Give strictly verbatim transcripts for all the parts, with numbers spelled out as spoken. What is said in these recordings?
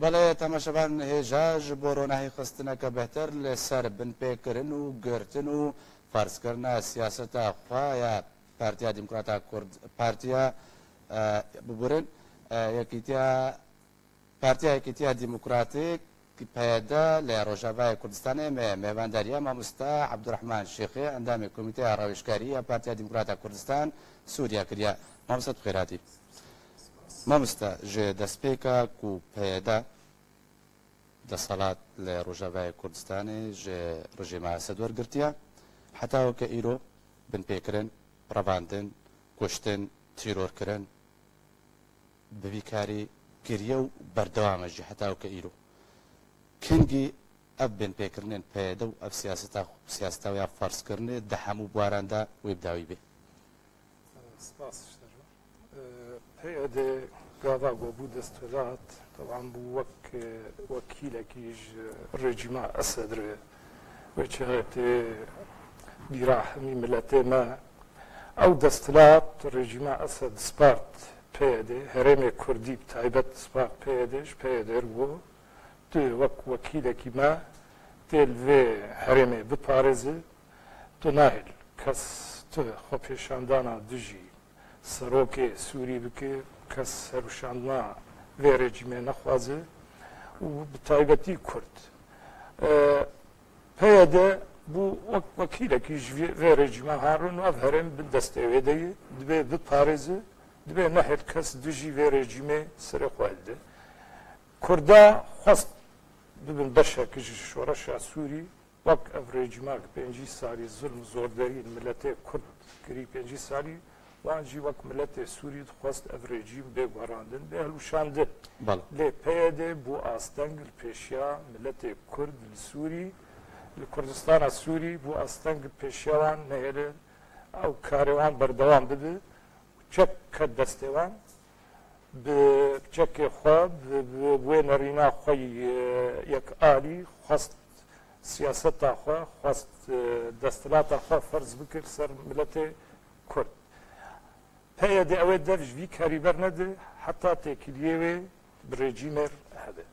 Belê, temaşevan, hêja ji bo ronahî xistineke bêhtir li ser binpêkirin û girtin û ferzkirina siyaseta xwe ya Partiya Demokrata Kurd, Partiya, e, biburin, e, Yekîtiya, Partiya Yekîtiya Demokratîk, P Y D, li Rojavayê Kurdistanê me mêvandariya mamosta Abdurrahman Şêxê, endamê Komîteya Rawêjkarî ya Partiya Demokrata Kurdistan Sûriye kiriye. Mamosta, tu xêr hatî. Mamosta, ji destpêka ku P Y D desthilat li Rojavayê Kurdistanê ji rejîma Esed wergirtiye, heta weke îro binpêkirin, revandin, kuştin, tîrorkirin, bi vî karî kiriye û berdewam e jî heta weke îro. Kengî ev binpêkirinên P Y D û ev siyaseta, siyaseta wê ya ferzkirinê di hemû buwaran de wê bi dawî bê? Spas ji te re. P Y D gava ku bû desthilat, teban bû wek, e, wekîlekî ji rejîma Esed re. Wê çaxê tê bîra hemî miletê me. Ew desthilat rejîma Esed dispart P Y D, herêmê Kurdî bi taybet dispart P Y D, ji P Y D re got, tu wek wekîlekî me tê li vê herêmê biparêze, tu nahêl kes tu xwepêşandana dijî serokê Sûrî bike, kes serûşandina vê rejîmê nexwaze û bi taybetî Kurd. E, P Y D bû wek wekîlekî ji vê, vê rejîma herin û ev herêm bin destê wê de ye, divê biparêze, divê nehêl kes dijî vê rejîmê serê xwe hilde. Kurda xwest bibin beşek ji şoreşa Sûrî, wek ev rejîma ki pêncî salî zilm zorderî li miletê Kurd kirî, pêncî salî, wan jî wek miletê Sûrî dixwest ev rejîm bê guherandin, bê hilwişandin. Belê. Lê P Y D bû asteng li pêşiya miletê Kurd li Sûrî, li Kurdistana Sûrî bû asteng li pêşiya wan, nehêle ew karê wan berdewam bibe. Çek ket destê wan, bi çekê xwe, bi, bi wê nerîna xwe yê yekalî xwest siyaseta xwe, xwest, e, desthilata xwe ferz bike li ser miletê Kurd. P Y D ew ê dev ji vî karî bernede heta têkiliyê wê bi rejîmê re hebe.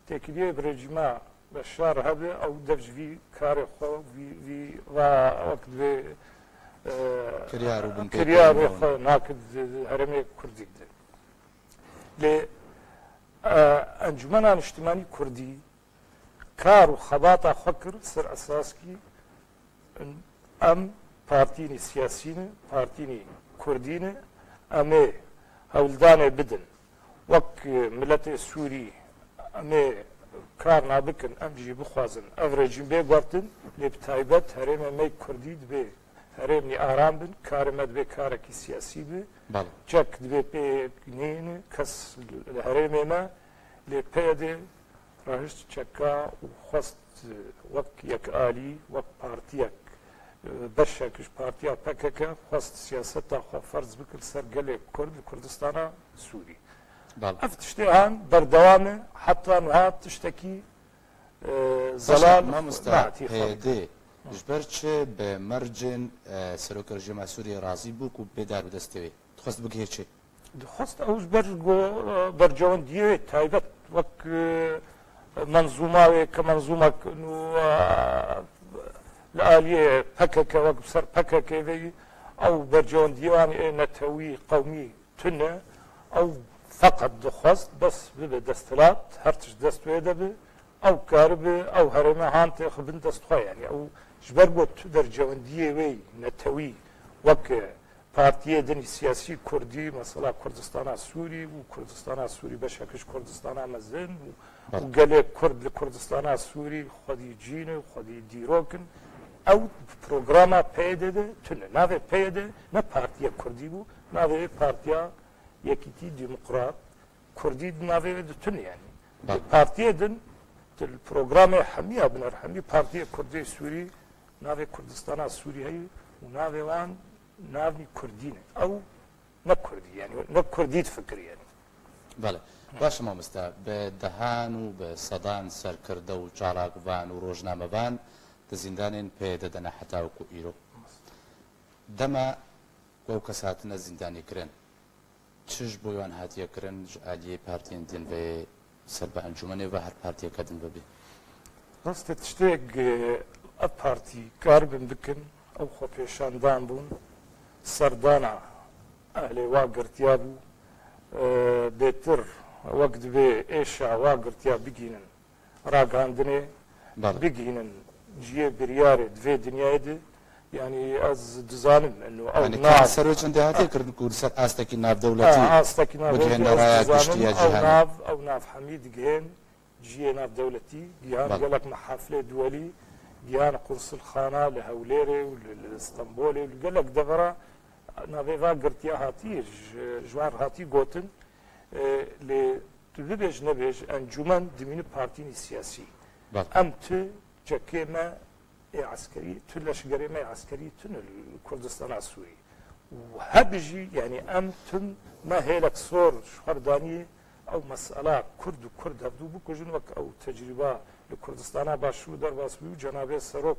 Têkiliyê bi rejîma Beşar hebe, ew dev ji vî karê xwe, vî, vî va wek divê, e, kiryar û binpêkirin kiryarê xwe nake di, di herêmê Kurdî de. Lê, e, Encûmena Niştimanî Kurdî kar û xebata xwe kir ser esaskî Em partînî siyasî ne, partînî kurdî ne. Em ê hewldanê bidin. Wek, e, miletê Sûrî, em ê karna bikin, em jî bixwazin ev rejîm bê guhertin, lê bi taybet herêmê me kurdî dibê herêmî aram bin, karê me dibê karekî siyasî bi. Belê. Çek dibê pê neyne kes li herêmê me, lê P Y D rahişt çeka û xwest, e, wek yekalî, wek partiyek, e, beşek ji partiya P K K xwest siyaseta xwe ferz bike li ser gelê Kurd li Kurdistana Sûrî. Belê. Ev tiştê han berdewam e, heta niha tiştekî, e, Paşa, zelal mamosta, nehatî xwe P Y D dike. Ji ber çi bi mercên, e, serokê rejîma Sûriyê razî bû ku bê dar bi destê wê? Dixwest bigihê çi? Dixwest ew ji ber go, e, bercewendiyê taybet wek, e, menzûma wê ke menzûmek nû, e, li aliyê P K K wek bi ser P K K ve yî, ew bercewendiyê wan ê netewî, qewmî tune. Ew feqet dixwest bes bibe desthilat, her tişt dest wê de be, ew karibe ew herême han têxe bin dest xwe. Yanî ew ji ber go tu bercewendiyê wê netewî wek, e, partiyê din î siyasî kurdî, mesela Kurdistana Sûrî û Kurdistana Sûrî beşek ji Kurdistana mezin û, û gelê Kurd li Kurdistana Sûrî xwedî cîn û xwedî dîrok in. Ew programa P Y D de tune. Navê P Y D ne partiya kurdî bû, navê wê Partiya Yekîtî Demokrat Kurdî di navê wê de tune yanî. Belê. Partiyê din, tu li programê hemiya binerhemî partiyê Kurdê Sûrî navê Kurdistana Sûrî heye û navê wan navnî Kurdî ne. Ew ne Kurdî, yanî ne Kurdî difikirî yanî. Belê. Baş e mamoste, bi dehan û bi sedan serkirde û çalakvan û rojnamevan di zîndanên P Y D de ne heta wekû îro. Dema ku ew kes hatine zîndanîkirin, çi ji bo wan hatiye kirin ji aliyê partiyên din ve ser bi encûmenê ve her partiyeke din bibî. Rastê tiştê, e, ev partî karibin bikin, ew xwepêşandan bûn, serdana ehlê wa girtiya bû, e, bêtir wek divê êşa wa girtiya bigînin ragihandinê, Bele. bigihînin cihê biryarê di vê dinyayê de, yanî ez dizanim eno ew Yanî nav, ka ser wê çendê hatiye kirin ku li ser astekî navdewletî Ha, astekî navdewletî bigihîne ez raya dizanim, giştî ya ew cîhanê. nav, ew nav hemî digihên cihê navdewletî, gihan Bele. gelek mehafilê duwelî, gihan qunsulxana li Hewlêrê û li, li Stenbolê û li gelek devera navê va girtiya hatî, ji, ji wan hatî gotin, e, lê tu bibêj nebêj, encûmen dimîne partînî siyasî. Bele. Em tu çekê me ê eskerî, tu leşgerê me ê eskerî tune li Kurdistana Sûrî. Û hebijî, yanî em tim me hêlek sor ji xwe danî ew mesela Kurd û Kurd hevdû bikujin, wek ew tecrîba li Kurdistana Başûr derbas bû, cenabê Serok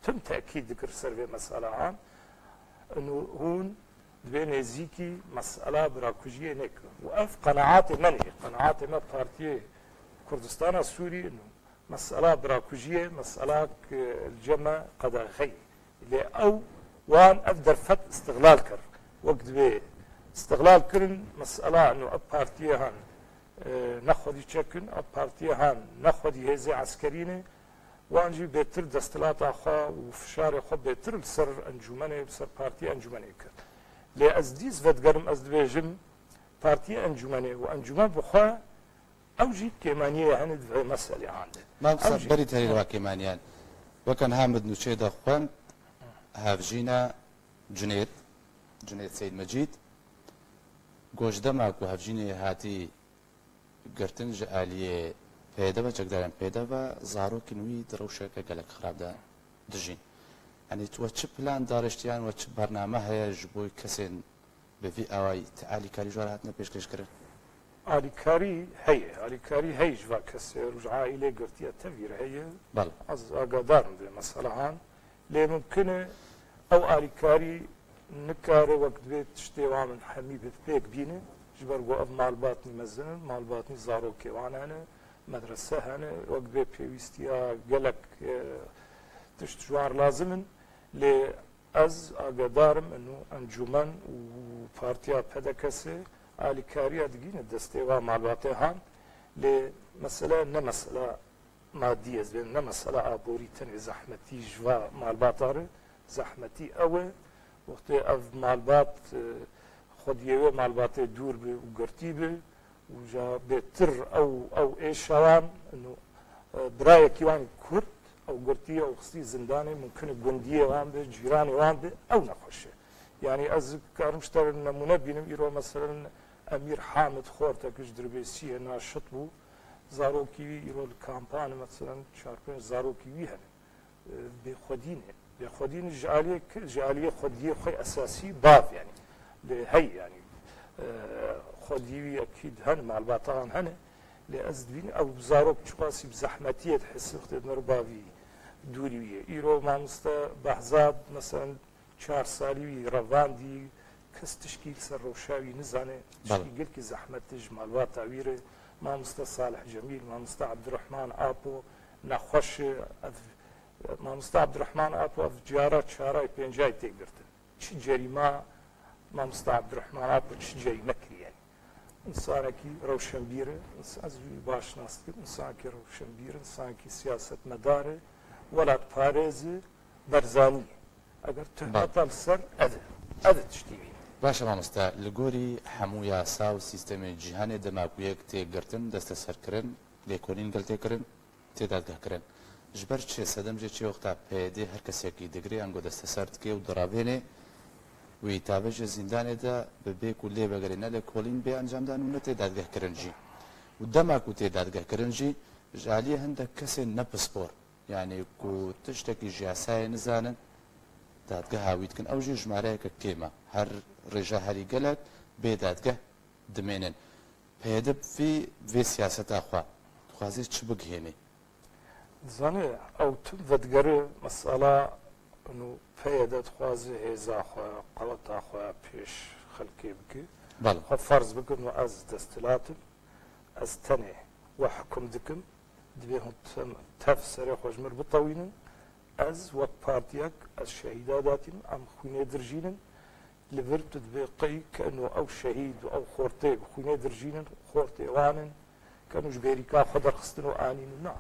tim tekîd dikir ser vê meselehan. Û hûn dibê nêzîkî mesela birakujiyê nekin. Û ev qenaatê me nê, qenaatê me Partiyê Kurdistana Sûrî û mesela birakujiyê, mesela li cem me qedexeyî. Lê ew wan ev derfet îstixlal kir. Wek divê îstixlal kirin, mesela û ev partiyê han, e, nexwedî çekin, ev partiyê han nexwedî hêzê eskerî ne, wan jî bêtir desthilata xwe û fişarê xwe bêtir li ser encûmenê, li ser partiya encûmenê kir. Lê ez dîs vedigerim, ez dibêjim, partiya encûmenê û encûmen bi xwe ew jî kêmaniyê hene di vê meselê han de. Mamosta, Ew jî berî terî li va kêmaniyan. Weke niha min di nûçeyê de xwend, hevjîna Cunêt, Cunêt Seyîd Mecîd, got ji dema ku hevjînê hatî girtin ji aliyê P Y D ve, çekdarên P Y D ve, zarokên wî di rewşeke gelek xirab de dijîn. Yanî we çi plan dariştiyan, we çi bername heye ji bo kesên bi vî awayî ti alîkarî ji we re hatine pêşkêşkirin? Alîkarî heye, alîkarî heye ji va kesê û ji aîlê girtiye tevî re heye. Bele. Ez agadar im vê meselehan. Lê mimkun e ew alîkarî nikare wek divê tiştê wan min hemî bi pêk bîne, ji ber ku ev malbatnî mezin in, malbatnî zarokê wan hene, medrese hene, wek divê pêwîstiya gelek, e, tişt ji wan re lazim in. Lê ez agadar im eno encûmen û partiya P D K S alîkariya digîne destê va malbatê han. Lê mesele ne mesela madî, ez bêm, ne mesela aborî, tenê zehmetî ji va malbata re, zehmetî ew e, wextê ev malbat, e, xwediyê wê malbatê dûr bi û girtî bi û ja bêtir ew, ew êşa wan, ino, e, birayekî wan Kurd, ew girtî, ew xistî zindanê, mimkun e gundiyê wan bi, cîranê wan bi, ew nexweş e. Yanî ez karim ji te re nemûne bînim, îro meselen Emîr Hamid Xortek ji Dirbêsiyê naşit bû, zarokî wî îro li kampan e, meselen çar pênc zarokî wî hene. E, bêxwedî ne. Bêxwedî ne ji aliyê ki, ji aliyê xwediyê xwe esasî bav, yanî. Lê hey, yanî, e, xwedî wî ekîd hene, malbata wan hene. Lê ez dibînim ew zarok çiqasî bi zehmetiyê dihese wextê di ber bavî dûrî wî ye. Îro mamoste Behzad, meselen, çar salî wî revandî, kes tişkî li ser rewşa wî nizane, tişkî Belê. gelkî zehmet e ji malbata wî re. Mamoste Salih Cemîl, mamoste Abdurrahman Apo, nexweş e. Ev, mamoste Abdurrahman Apo ev cara çaray pêncay tê girtin. Çi cerîma mamoste Abdurrahman Apo çi cerîme kiriye? Însanekî rewşenbîr e, ins-, ez wî baş nas dikim, însanekî rewşenbîr e, însanekî siyasetmedar e, welatparêz e, Barzanî ye. Eger Bale. Tuhmeta li ser ev e. Ev e tiştî wî. Baş e mamoste, li gorî hemû yasa û sîstemên cîhanê dema ku yek tê girtin, desteserkirin, lêkolîn gel tê kirin, tê dadgehkirin. Ji ber çi? Sedem jê çi wexta P Y D her kesekî digirê, ango desteser dike û diravênê, wî tavêje zîndanê de bi bê ku lê vegerê ne lêkolîn bê encamdan û ne tê dadgehkirin jî. Û dema ku tê dadgehkirin jî, ji aliyê hindek kesên ne pispor, yanî ku tiştekî ji yasayê nizanin, dadgeha wî dikin. Ew jî jimareyeke kêm e. Her rêje herî gelek bê dadgeh dimênin. P Y D vî, vê siyaseta xwe dixwaze çi bigihênê? Dizanî, ew tim vedigere mesela, û P Y D dixwaze hêza xwe, qeweta xwe pêş xelkê bike. Bale. Xwe ferz bikin û ez desthilat im. Ez tenê we hukm dikim, divê hûn tem-, tev serê xwe ji min bitewînin. Ez wek partiyek, ez şehîda datînim, em xwînê dirjînin. Li vir tu dibê qey keno ew şehîd û ew xortê bi xwînê dirjînin, xortê wan in, keno ji bêrîka xwe derxistin û anîn û na.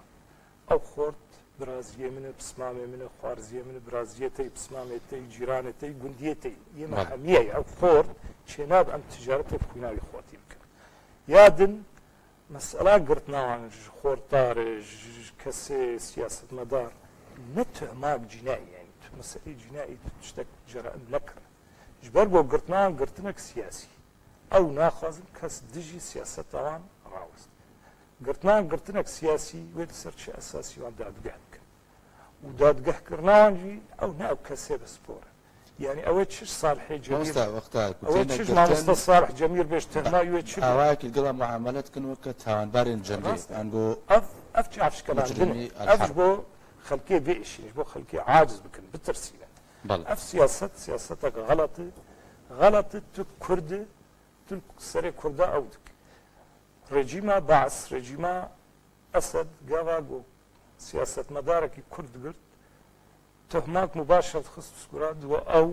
Ew xort biraziyê min e, pismamê min e, xwarziyê min e, biraziyê te yî, pismamê te yî, cîranê te yî, gundiyê te yî. Yê me Belê. hemî ye. Ew xort çênabe em ticaretê bi xwîna wî xortî bikin. Ya din, mesela girtina wan ji xortarê, ji, ji kesê siyasetmedar, ne tuhmak cînayî, yani tu meselê cînayî, tu tiştek ceraim nekir. Ji ber ku girtina wan girtinek siyasî. Ew naxwazin kes dijî siyaseta wan rawest. Girtina wan girtinek siyasî, wê li ser çi esasî wan dadgeh dikin? Û dadgehkirina wan jî ew ne ew kesê bi spor e. Yani ew ê çi Salihê Cemîr, Mamosta, wexta ku ew ê têne çi girtin, mamosta Salih Cemîr bêj, tehma wê çi be? Awayekî gila muamele dikin weke tawanbarên cemrê. Rast e. Ango Ev, ev çi afşkelandin e. Micrimî Ev ji elharb. bo xelkê biêşîn, ji bo xelkê aciz bikin, bitirsînin. Belê. Ev siyaset, siyasetek xelet e. Xelet e, tu Kurd e, tu serê Kurda ew dike. Rejîma Baas, rejîma Esed, gava ku siyasetmedarekî Kurd girt, tuhmak mubaşer dixist skura, diwe ew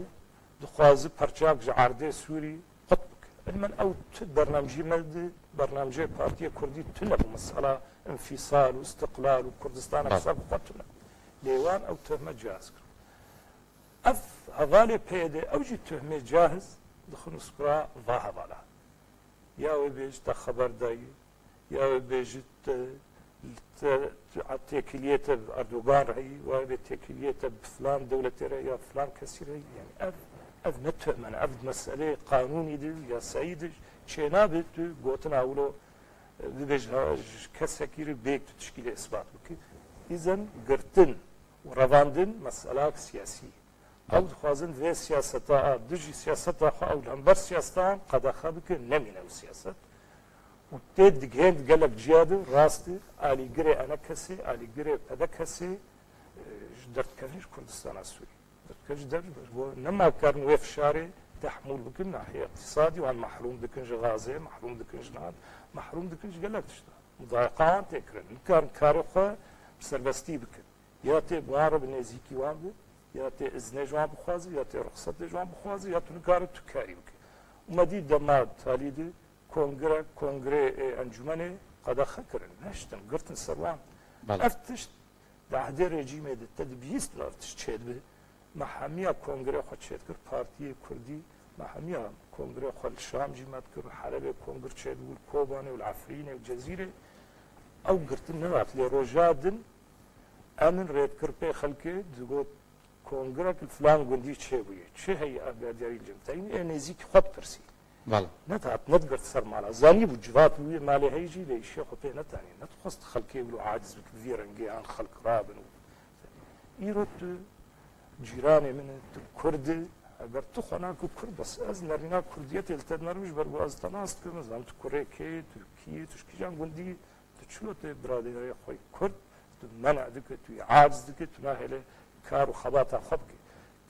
dixwazi perçak ji erdê Sûrî qut bike. Ilmen ew tu bernamjî me di, bernamjê Partiyê Kurdî tu nebû, mesela infîsal û istiqlal û Kurdistanek Belê. ser bi xwe tune. Lê wan ew tuhme cihaz kir. Ev hevalê P Y D, ew jî tuhmê cahiz dixin skura va hevala. Ya wê bêjî te xeber dayî, ya wê bêjî te, te, te têkiliyê te bi Erdogan re yî, ya wê têkiliyê te bi filan dewletê re ya filan kesî re yî. Yani ev, ev ne tuhme ne, ev meseleyê qanûnî de, yasayî de çênabe tu gotina wilo, e, bibêje, ha, ji kesekî re bêk tu tişkîlê isbat bikî. Îzen girtin û revandin meselak siyasî. Ew dixwazin vê siyaseta a, dijî siyaseta xwe ew li hember siyaseta wan qedexe bikin, nemîne ew siyaset. Û tê digihên di gelek ciya de, rast e, alîgirê E N K S'ê, alîgirê P D K S'ê, e, ji derdkevin ji Kurdistana Sûrî. Derdkevin ji der, bo nema karin wê fişarê tehmûl bikin, nahiye iqtisadî wan mehrûm dikin ji gazê, mehrûm dikin ji nan, mehrûm dikin ji gelek tişta. Mudayeqa wan tê kirin. Nikarin karê xwe bi serbestî bikin. Ya tê bi wan re bi nêzîkî wan be, ya tê iznê ji wan bixwaze, ya tê ruxsetê ji wan bixwaze, ya tu nikare tu karî bike. Û me dî dema talî de kongre, kongrê, ê, encûmenê qedexe kirin, neştin, girtin ser wan. Belê. Ev tişt di ehdê rejîmê de te dibihîst ev tişt çêdibe. Me hemiya kongrê xwe çêdikir, Partiyê Kurdî, me hemiya kongrê xwe li Şam jî me dikir, Helebê kongir çêdibû, li Kobanê û li Efrînê û Cezîrê. Ew girtin nehat, lê roja din em in rê dikir pê xelkê, digot, kongirek li filan gundî çêbûye. Çi heye agahdarî li cem? Te yî ê nêzîkî xwe dipirsî. Belê. Nedihat, nedigirt ser mala. Zanîbû civat bûye malê heyî jî lê îşê xwe pê netanî. Nedixwest xelkê wilo aciz bike, bi vî rengê an xelk rabin û. Îro tu cîranê min e, tu Kurd î. Eger tu xwe nake Kurd, bes ez nerîna Kurdiyetê li te dinerim, ji ber ku ez te nas dikim, ez zanim tu kurê kê, tu kî yî, tu ji kîjan gundî yî. Tu çilo tê biradêrê xwe yî Kurd, tu men'a dike, tu yî aciz dike, tu nahêle kar û xebata xwe bike.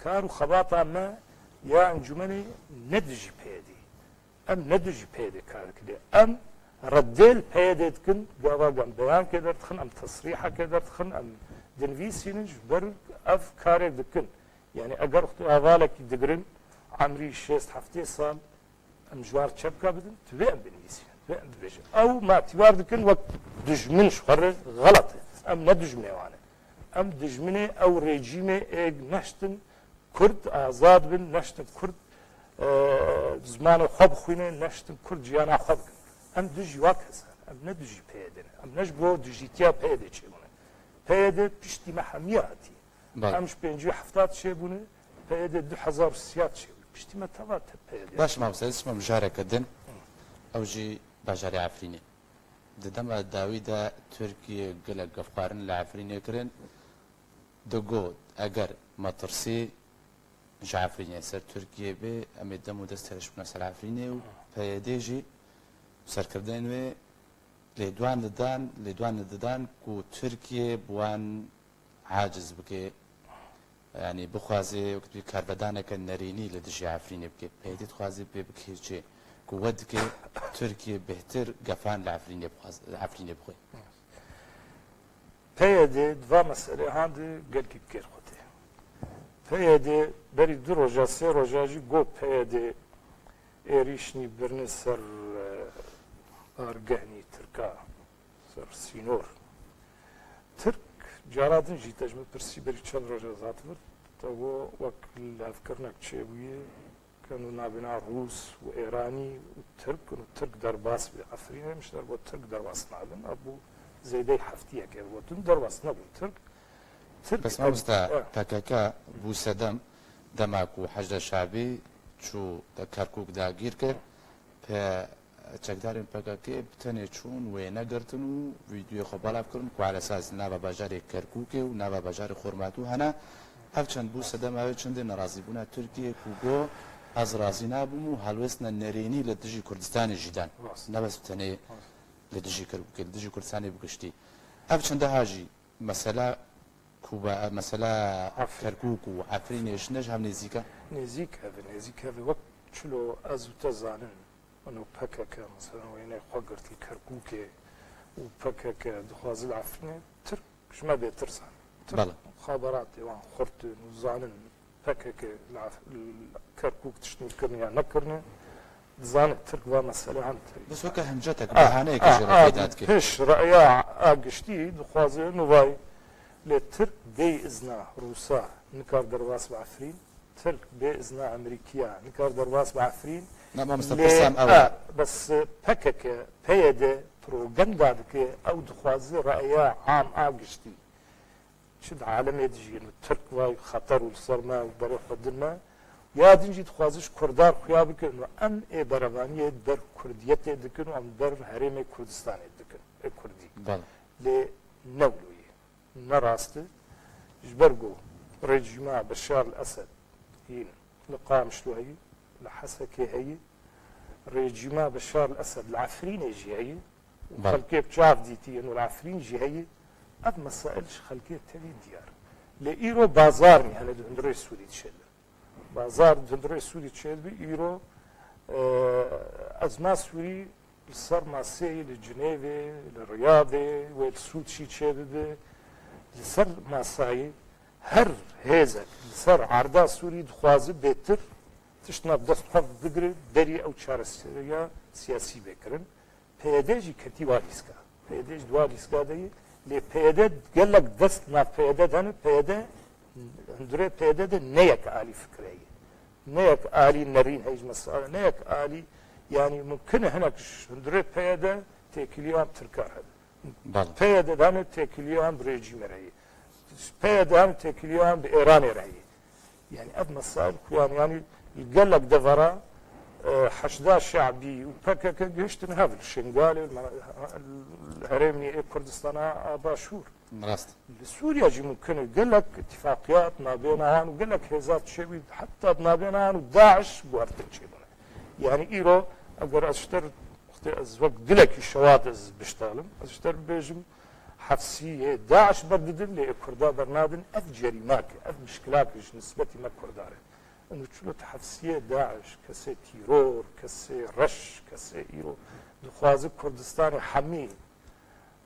Kar û xebata me ya encûmenê ne dijî P Y D'ê. Em ne dijî P Y D'ê kar dikin. Em reddê li P Y D'ê dikin, gava em beyanekê derdixin, em tesrîhekê derdixin, em dinivîsînin, ji ber ev karê dikin. Yani eger tu hevalekî digirin, emrî şêst heftê sal, em ji wan çepka bidin, divê em binivîsînin, divê em bibêjin. Ew me îtibar dikin wek dijmin ji xwe re, xelet e. Em ne dijminê wan in. Em dijminê ew rejîmê ê neştin Kurd azad bin, neştin Kurd, e, zimanê xwe bixwînin, neştin Kurd jiyana xwe bikin. Em dijî wa kesan, em ne dijî P Y D'ê ne. Em ne ji bo dijîtiya P Y D'ê çêbûne. P Y D piştî me hemiya hatiye. Belê. Em ji pêncî û hefta çêbûne, P Y D du hezar û sê çêbû. Piştî me teva te P Y D. Baş, mamoste, ez çima mijareke din, ew jî bajarê Efrînê. Di dema dawî de Tirkiye gelek gefxwarin li Efrînê kirin. Digot, eger metirsî ji Efrînê ser Tirkiye bê, em ê dem û dest hêrişbûna ser Efrînê û P Y D jî serkirdeyên wê lêdwan didan, lêdwan didan ku Tirkiye bi wan aciz bike, yanî bixwaze wekî karvedaneke nerînî li dijî Efrînê bike. P Y D dixwaze pê bike çi? Ku we dike Tirkiye bêhtir gefan li Efrînê bixwaz-, li Efrînê bixwe. P Y D di va meselê han de gelkî bi kêr xwe tê. P Y D berî du roja, sê roja jî got P Y D êrîş nî birine ser, e, bargehnî Tirka, ser sînor. Tirk cara din jî te ji min pirsî berî çend roja zat vir, te got wek lihevkirinek çêbûye, Keno navêna Rûs û Êranî û Tirk, û Tirk derbas bi Efrînê, em ji derba Tirk derbas nabin. Ev bû zêdeyî heftiyek ev gotin, derbas nebûn Tirk. Tirk Bes mamosta, P K K bû sedem dema ku Heşda Şabî çû Kerkûk dagîr kir, P-, çekdarên P K K bi tenê çûn wê negirtin û vîdyoyê xwe belav kirin ku elesas li nava bajarê Kerkûkê û nava bajarê Xormatû hene. Ev çend bû sedema wê çendê nerazîbûna Tirkiyê ku got, ez razî nabim û helwestine nerênî li dijî Kurdistanê jî dan. Rast. Ne bes bi tenê Rast. Li dijî Kerkûkê, li dijî Kurdistanê bi giştî. Ev çendeha jî mesela Kuba, mesela Efrîn. Kerkûk û Efrînê ji ne ji hev nêzîk e? Nêzîk hev e, nêzîk hev e. Wek çilo ez û te zanin, û P K K, mesela wêneyê xwe girtî Kerkûkê û P K K dixwaze li Efrînê, Tirk ji me bêtir zan. Tirk Bele. Muxaberatê wan xurt in û zanin P K K li Ef-, li Kerkûk tişt nûr kirine ya nekirine, dizanin Tirk va mesele hem tê. Bes weke hincetek, Ah, behaneyeke ah, jê re ah, peyda dike. Pêş reya a giştî dixwaze nûvay lê Tirk bê izna Rûsa nikar derbas bi Efrîn. Tirk bê izna Amerîkiya nikar derbas bi Efrîn. Na, mamosta, Lê, pirsam ew e. a, bes P K K, P Y D propaganda dike, ew dixwaze reya am a giştî. Çi di alemê dijî, û Tirk vay xeter û li ser me û berê xwe din me. Ya din jî dixwaze ji Kurdan xuya bike, û em ê berevaniyê ber Kurdiyetê dikin û em ber herêmê Kurdistanê dikin, ê Kurdî. Bele. Lê ne wilo ye. Ne rast e. Ji ber ku rejîma Beşar el Esed hîn li Qamişlo heye, li Hesekê heye, rejîma Beşar el Esed li Efrînê jî heye û Bele. xelkê bi çav dîtî yên û li Efrîn jî heye, ev mesail ji xelkê tevî diyar. Lê îro bazar nî hene di hundirê Sûrî dişêdin. Bazar di hundirê Sûrî çêdibe îro, e, ezma Sûrî li ser maseyê li Cinêvê, li Riyadê, wê li Sûçî çêbibe. Li ser masayê her hêzek li ser erda Sûrî dixwaze bêtir tişt nav dest xwe bigire, derî ew çareseriya siyasî bê kirin. P Y D jî ketî wa lîska. P Y D jî di wa lîska de ye. Lê P Y D gelek dest nav P Y D de ne, P Y D hundirê P Y D de ne yek alî fikir heye. Ne yek alî nerîn heye ji mesela, ne yek alî, yanî mumkin e hinek ji hundirê P Y D têkiliya wan Tirka hebe. Bele. P Y D de ne têkiliya wan bi rejîmê re ye. P Y D ne têkiliya wan bi Êranê re ye. Yani ev mesail xuyan, yani li gelek devera, e, Heşda Şe'bî û P K K gihiştin hev li Şingalê, li herêmî ê Kurdistana a Başûr. Rast. Li Sûriye jî mumkin e gelek îtîfaqiyat nabêna wan û gelek hêzat çêbî, heta nabêna wan û DAIŞ guhertin çêbûne. Yani îro eger ez ji te re, wextê ez wek dilekî şewat ez biştalim, ez ji te re bibêjim, Hefsiyê DAIŞ berdidin, lê Kurda bernadin, ev cerîmak e, ev mişkilak e ji nisbetî me Kurda re. Û çilo tu hefsiyê DAIŞ, kesê tîror, kesê reş, kesê îro dixwaze Kurdistanê hemî,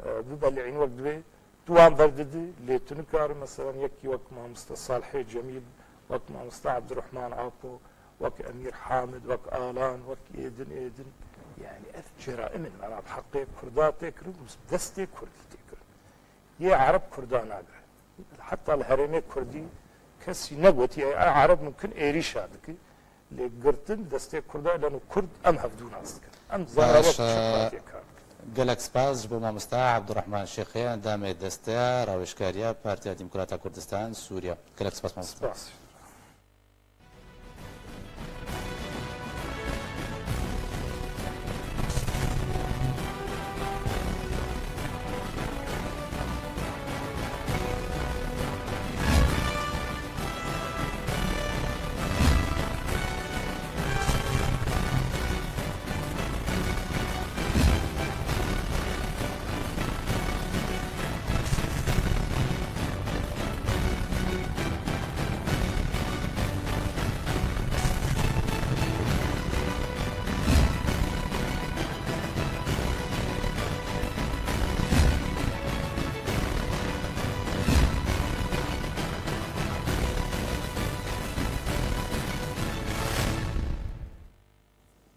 e, bibe lî'în wek divê, tu wan berdidî, lê tu nikare, meselen, yekî wek mamoste Salihê Cemîl, wek mamoste Ebdirehman Apo, wek Emîr Hamid, wek Alan, wek êdin, êdin. Yani ev ceraim in, mena bi heqê Kurda tê kirin û destê Kurdî tê kirin. Yê Ereb Kurda nagire. Heta li herêmê Kurdî kesî negotiye, e, Ereb mumkin êrîşa dike. Lê girtin destê Kurda, leno Kurd em hevdû nas dikin. Em zana Baş, wek çi e, partiye kar dikin. Gelek spas ji bo mamosta Ebdurrahman Şêxê, endamê desteya rawêjkariya Partiya Demokrata Kurdistan Sûriye. Gelek spas mamosta. Spas.